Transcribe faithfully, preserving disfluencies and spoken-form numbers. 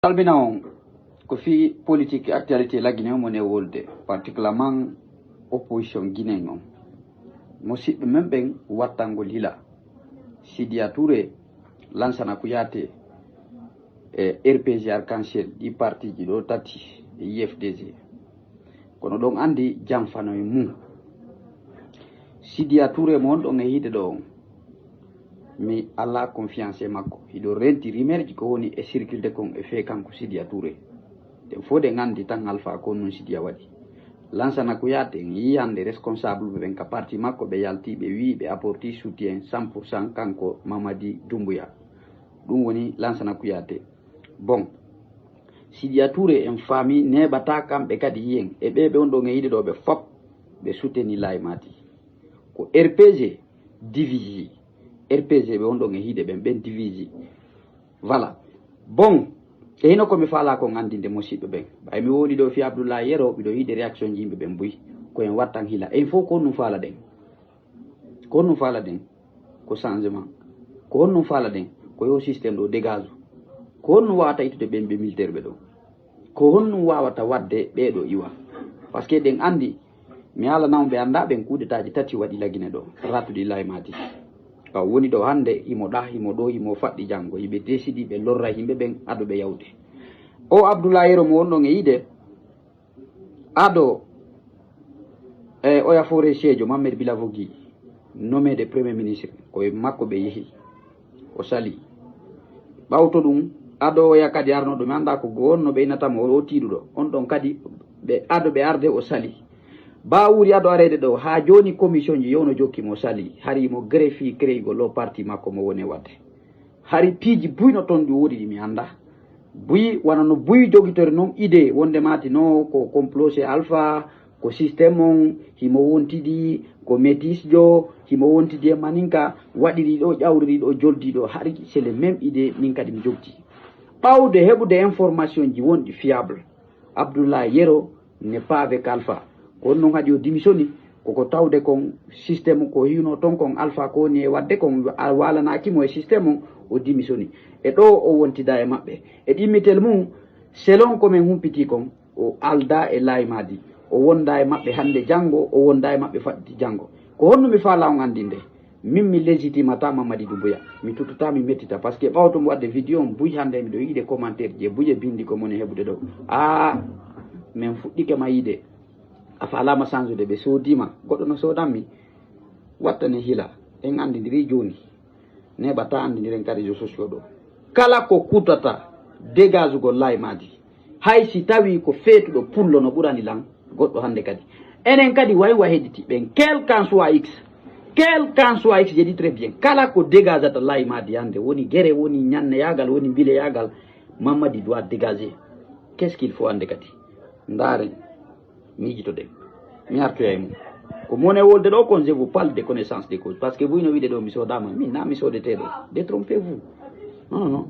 Salmina on ko fii politique actualité lagine on mo ne wolde, particulièrement opposition Guinée on. Mo siɓɓe men ɓen wattangol hila. Sidia Touré, Lansana Kouyaté, e R P G Arc-en-Ciel, ɗi partiji ɗo tati e U F D G. Kono ɗon andi janfano e mum. Sidia Touré mo on ɗon e hiide ɗo on. Mi ala confiance e makko. Hiɗo renti rimerji ko woni e circulde kon e fee kanko Sidia Touré. Ɗen fof ɗen andi tan Alpha ko nun Sidia waɗi. Lansana Kouyaté en yii hande responsable ɓe ɓen ka parti makko ɓe yalti ɓe wii ɓe apporti soutien cent pour cent kanko Mamadi Doumbouya. Ɗum woni Lansana Kouyaté. Bon. Sidia Touré en faami neeɓata kamɓe kadi yiyen e ɓe ɓe on ɗon e yiide ɗo ɓe fop ɓe souteni Laye Madi. Ko R P G divisi. R P G ɓe on ɗon e hiide ɓen, ɓen divisi. Voilà. Bon, e hino ko mi faala kon andinde musiɓɓe ɓen. Ɓay mi woni ɗo fi Abdoulaye Yero, miɗo yiide réaction ji yimɓe ɓen buy. Ko en wattan hila. En fof ko honɗum faala ɗen. Ko honɗum faala ɗen. Ko changement. Ko honɗum faala ɗen. Ko yo système ɗo dégage. Ko honɗum wawata ittude ɓen ɓe militaire ɓe ɗo. Ko honɗum wawata wadde ɓee ɗo iwa. Parce que ɗen andi, mi haalana on ɓe anda ɓen kuudetaaji tati waɗi lagine ɗo, ratude Laye Madi. Ka woni ɗo hande, himo ɗa, himo ɗo, himo faɗɗi jango. Hiɓe desidi ɓe lorra yimɓe ɓen ado ɓe yawde. O Abdoulaye Yero mo wonɗon e yiide, ado e oya foreseejo Mohamed Bilavogui, nommé de premier ministre, ko e makko ɓe yehi. O sali. Ɓawto ɗum, ado oya kadi arnoɗo, mi anda ko go wonno ɓe innata mo, o tiiɗuɗo. On ɗon kadi, ɓe ado ɓe arde, o sali. Bawuri ado areede ɗo, haa jooni commission ji yowno jokki mo, sali. Hari mo greffi creigol o parti makko mo woni e wadde. Hari piiji buy no ton ɗi woodi ɗi mi anda. Buy, wano no buy jogitori non idée, wonde mati no ko complot chez Alpha, ko système on, himo wontidi, ko métis jo, himo wontidi e maninka, waɗiri ɗo, ƴawriri ɗo, joldi ɗo, hari c'est le même idée, min kadi mi jogti. Ɓawde heɓude information ji wonɗi fiable, Abdoulaye Yero n'est pas avec Alpha. Ko on non haɗi o démissioni, koko tawde kon système ko hiwno ton kon Alpha ko woni e wadde kon a-, walanaaki mo e système on, o démissioni. E ɗo o wontida e maɓɓe. E ɗimmitel mum, selon ko men humpiti kon, o alda e Laye Madi. O wonda e maɓɓe hande jango, o wonda e maɓɓe faɗɗiti jango. Ko honno mi faala on andinde? Min mi légitimata Mamadi Doumbouya. Mi tuttata, mi mettita. Parce que ɓawto mo wadde vidéo on buy hande miɗo yiide commentaire je buye bindi ko moni heɓude ɗo. Ah, min fuɗɗike ma yiide. A faalama sansude, ɓe soodima. Goɗɗo no soodanmi. Wattane hila. En andidiri jooni. Neɓata andiniren ka réseaux sociaux ɗo. Kala ko kutata dégagugol Laye Madi. Hay si tawi ko feetuɗo pullo no ɓurani lan goɗɗo hande kadi. Enen kadi way wa hedditi ɓen, quel qu'en soit X. Quel qu'en soit X, je dis très bien. Kala ko dégagata Laye Madi hande, woni gere, woni ñanneyagal, woni mbileyagal, Mamadi doit dégager. Qu'est-ce qu'il faut hande kadi? Ndaren, miijitoɗen. Mi artoya e mum. Ko mone wolde ɗo kon, je vous parle de connaissance de cause. Parce que buy no wiide ɗo mi soodama, min na mi soodeteɗo. Détrompez-vous. Non, non, non.